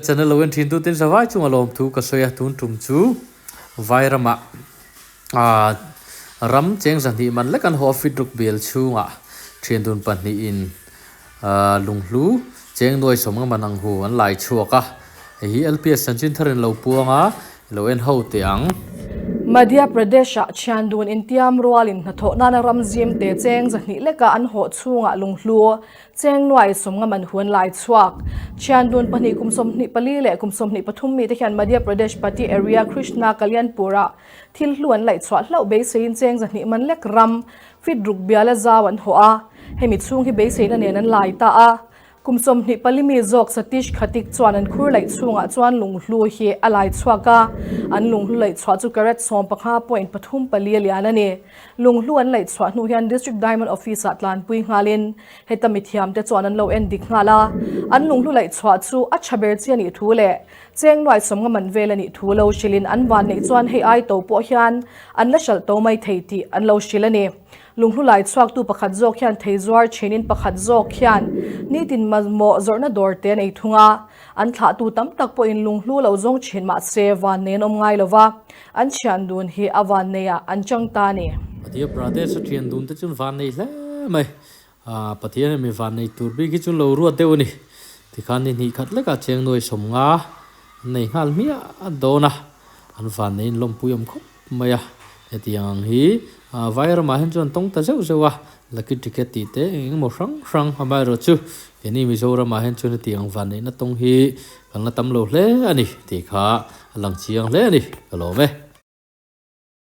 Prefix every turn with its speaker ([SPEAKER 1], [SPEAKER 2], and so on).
[SPEAKER 1] Channel lo en thin tu tin zavai chunga lawmthu ka sawi a, tun tum chu Vairamah aah ram cheng zahnih man lek an haw a fit ruk bial chhungah thiandun pahnihin aah lunghlu cheng nuai sawm nga man ang hu an lai chhuak a, hei hi LPS chanchin tharin lo puang a. Lo en ho teh ang.
[SPEAKER 2] Madhya Pradesh-ah thiandun intiam rualin hnathawh nana ram zim te cheng zahnih leka an hawh chhungah lunghlu cheng nuai sawmnga man huan lai chhuak. Thiandun pahnih kum 24 leh kum 23 mite hian Madhya Pradesh Pati area Krishna Kalyanpur-ah thil hlu an laih chhuah hlauh beiseiin cheng zahnih man lek ram fit ruk biala zau an hawh a, hemi chhung hi beiseina nen an lai ta a. Kum 24 mi zawk Satish Khatik chuan an khur laih chhungah chuan lunghlu hi a lai chhuak a, an lunghlu laih chhuah chu carat 15.34 a lian a ni. Lunghlu an laih chhuah hnu hian District Diamond Office-ah tlanpui nghalin heta mithiamte chuan an lo en dik nghal a, an lunghlu laih chhuah chu a tha ber chi a nih thu leh cheng nuai 50 man vel a nih thu lo hrilhin an van neih chuan hei ai to pawh hian an la hralh to mai thei tih an lo hrilh a ni. Lunghlu lai chhuaktu pakhat zawk hian thei zuar thinin pakhat zawk hian nitin mamawh zawrhna dawr te a nei thung a, an thlahtu tam tak pawhin lunghlu lo zawng thin mah se van nen awm ngai lova, an thian dun hi a van neiah an chang ta a ni.
[SPEAKER 1] Madhya Pradesh a thian dun te chuan van nei hle mai. Aa Pathian hi mi van nei tur bik hi chuan lo ruat deuh a ni. Tikhan ni hnih khat lekah cheng nuai 50 an nei nghal hmiah dawn a, an van neiin lawmpui awm khawp mai a. Hetiang ang hi vai ramah hian chuan tawng ta zeuh zeuh a, lucky ticket tih te eng emaw hrang hrang amaherawh chu keini Mizoramah hian chuan hetiang vanneihna tawng hi kan la tam lo hle a ni tih kha a lang chiang hle a ni ka lawm e.